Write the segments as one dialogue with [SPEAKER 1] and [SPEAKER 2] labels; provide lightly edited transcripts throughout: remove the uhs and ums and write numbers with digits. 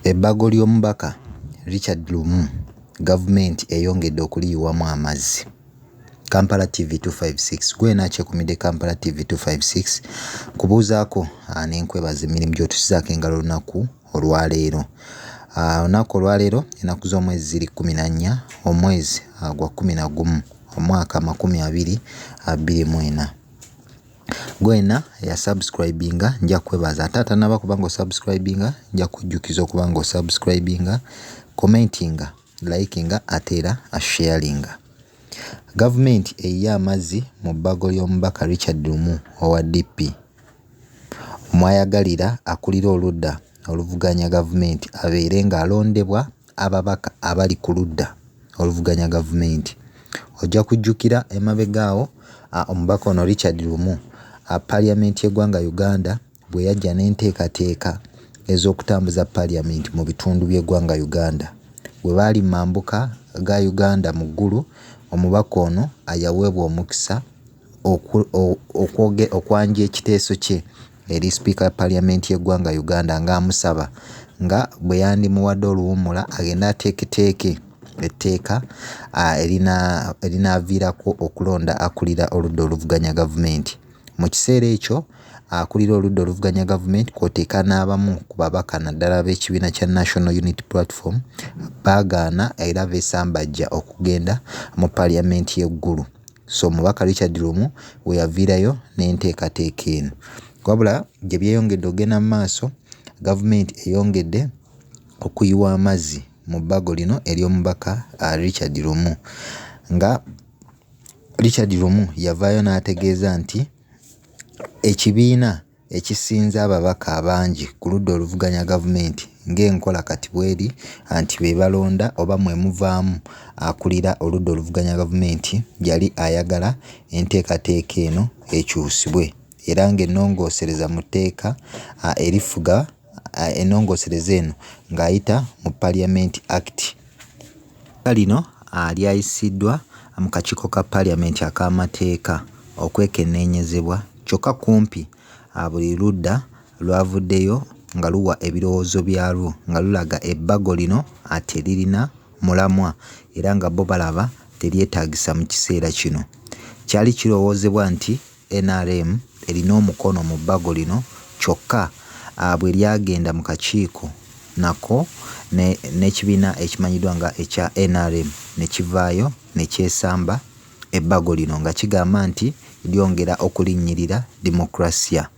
[SPEAKER 1] Ebbago ly'omubaka Richard Lumu gavumenti eyongedde okuliyiwamu amazzi. Kampala TV 256 Gwe yenna akyekumidde Kampala TV 256 kubuuzaako ne nkwebaza emirimu gy'otusizaako engalo olunaku olwaleero. Olunaku olwaleero ennaku z'omwezi ziri 14 omwezi gwa 11 omwaka 2024. Gwe yenna eya subscribinga nja kukwebaza ate atanaba kuba nga osubscribinga nja kukujjukiza okuba nga osubscribinga, commentinga, likinga ate era asharinga. Gavumenti eyiye amazzi mu bbago ly'omubaka Richard Lumu owa DP mwayagalira akulira oludda oluvuganya gavumenti abeere ng'alondebwa ababaka abali ku ludda oluvuganya gavumenti. Ojja kujjukira emabega awo omubaka ono Richard Lumu parliament y'eggwanga Uganda bwe yajja n'enteekateeka ez'okutambuza parliament mu bitundu by'eggwanga Uganda. Bwe baali mu mambuka ga Uganda mu Gulu, omubaka ono yaweebwa omukisa okwanja ekiteeso kye eri sipiika wa parliament y'eggwanga Uganda ng'amusaba nga bwe yandimuwadde oluwummula agende ateeketeeke etteeka erinaaviirako okulonda akulira oludda oluvuganya gavumenti. Mu kiseera ekyo akulira oludda oluvuganya gavumenti kw'oteeka n'abamu ku babaka naddala ab'ekibiina kya National Unity Platform baagaana era beesambajja okugenda mu parliament y'e Gulu. So omubaka Richard Lumu we yaviirayo n'enteekateeka eno. Wabula gye byeyongedde okugenda mu maaso, gavumenti eyongedde okuyiwa amazzi mu bbago lino ery'omubaka Richard Lumu nga Richard Lumu yavaayo n'ategeeza nti ekibiina ekisinza ababaka abangi ku ludda oluvuganya gavumenti ng'enkola kati bw'eri nti be balonda oba mwe muvaamu akulira oludda oluvuganya gavumenti yali ayagala enteekateeka eno ekyusibwe era ng'ennongoosereza mu tteeka erifuga ennongoosereza eno ng'ayita mu Parliament Act. Etteeka lino lyayisiddwa mu kakiiko ka parliament ak'amateeka okwekenneenyezebwa kyokka kumpi buli ludda lwavuddeyo nga luwa ebirowoozo byalwo nga lulaga ebbago lino teririna mulamwa era nga bo balaba teryetaagisa mu kiseera kino. Kyali kirowoozebwa nti nrm erina omukono mu bbago lino kyokka bwe lyagenda mu kakiiko nako n'ekibiina ekimanyiddwa nga ekya nrm ne kivaayo ne kyesamba ebbago lino nga kigamba nti lyongera okulinnyirira demokulasiya.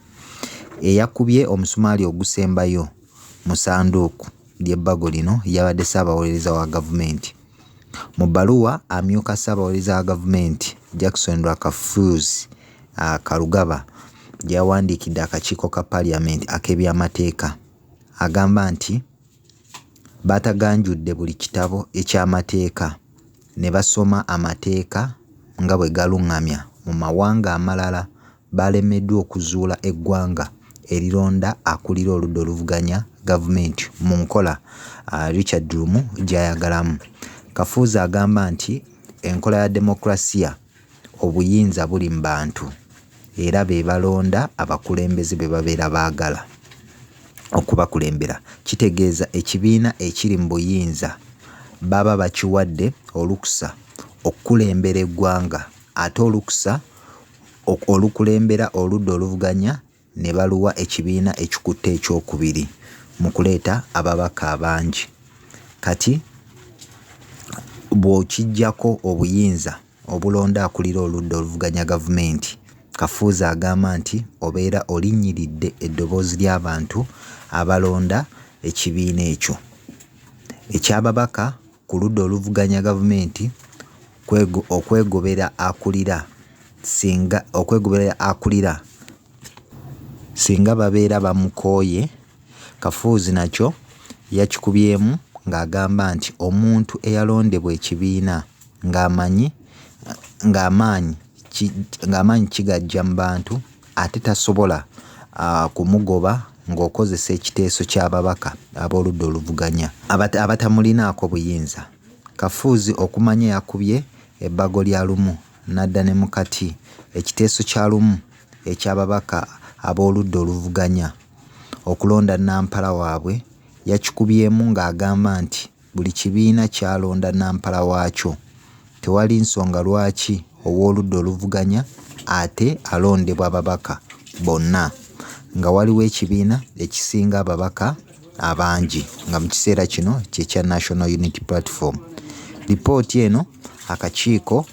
[SPEAKER 1] Eyakubye omusumaali ogusembayo mu ssanduuku ly'ebbago lino yabadde Ssaabawolereza wa gavumenti. Mu bbaluwa amyuka Ssaabawolereza wa gavumenti Jackson Rwakafuuzi Karugaba gye yawandiikidde akakiiko ka parliament ak'ebyamateeka agamba nti bataganjudde buli kitabo eky'amateeka ne basoma amateeka nga bwe galungamya mu mawanga amalala balemeddwa okuzuula eggwanga erironda akulira oludda oluvuganya gavumenti mu nkola Richard Lumu gy'ayagalamu. Kafuuzi agamba nti enkola ya demokulasiya obuyinza buli mu bantu era be balonda abakulembeze be babeera baagala okubakulembera. Kitegeeza ekibiina ekiri mu buyinza baba bakiwadde olukusa okukulembera eggwanga ate olukusa olukulembera oludda oluvuganya ne baluwa ekibiina ekikutte ekyokubiri mu kuleeta ababaka abangi. Kati bw'okiggyako obuyinza obulonda akulira oludda oluvuganya gavumenti, Kafuuzi agamba nti obeera olinnyiridde eddoboozi ly'abantu abalonda ekibiina ekyo. Eky'ababaka ku ludda oluvuganya gavumenti okwegobera akulira singa okwegobera akulira singa babeera bamukooye, Kafuuzi nakyo yakikubyemu ng'agamba nti omuntu eyalondebwa ekibiina ng'amanyi ng'amaanyi kigaggya mu bantu ate tasobola kumugoba ng'okozesa ekiteeso ky'ababaka ab'oludda oluvuganya abatamulinaako buyinza. Kafuuzi okumanya yakubye ebbago lya Lumu n'adda ne mu kati ekiteeso kya Lumu eky'ababaka ab'oludda oluvuganya okulonda nnampala waabwe yakikubyemu ng'agamba nti buli kibiina kyalonda nampala waakyo tewali nsonga lwaki ow'oludda oluvuganya ate alondebwa ababaka bonna nga waliwo ekibiina ekisinga ababaka abangi nga mu kiseera kino kye kya National Unity Platform. Lipooti eno akakiiko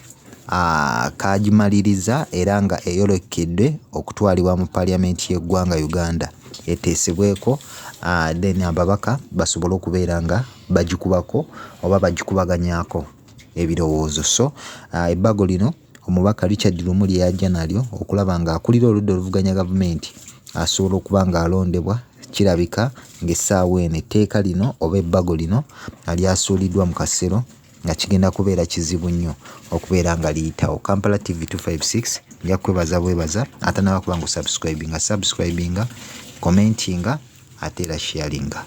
[SPEAKER 1] kaagimaliriza era nga eyolekedde okutwalibwa mu parliament y'eggwanga Uganda eteesebweko then ababaka basobole okubeera nga bagikubako oba bagikubaganyaako ebirowoozo. So ebbago lino omubaka Richard Lumu lye yajja nalyo okulaba ng'akulira oludda oluvuganya gavumenti asobola okuba ng'alondebwa kirabika ng'essaawa eno etteeka lino oba ebbago lino lyasuuliddwa mu kasero nga kigenda kubeera kizibu nnyo okubeera nga liyitawo. Kampala TV 256 nja kukwebaza bwebaza atanaba kuba nga osubscribinga, subscribinga, commentinga ate era sharinga.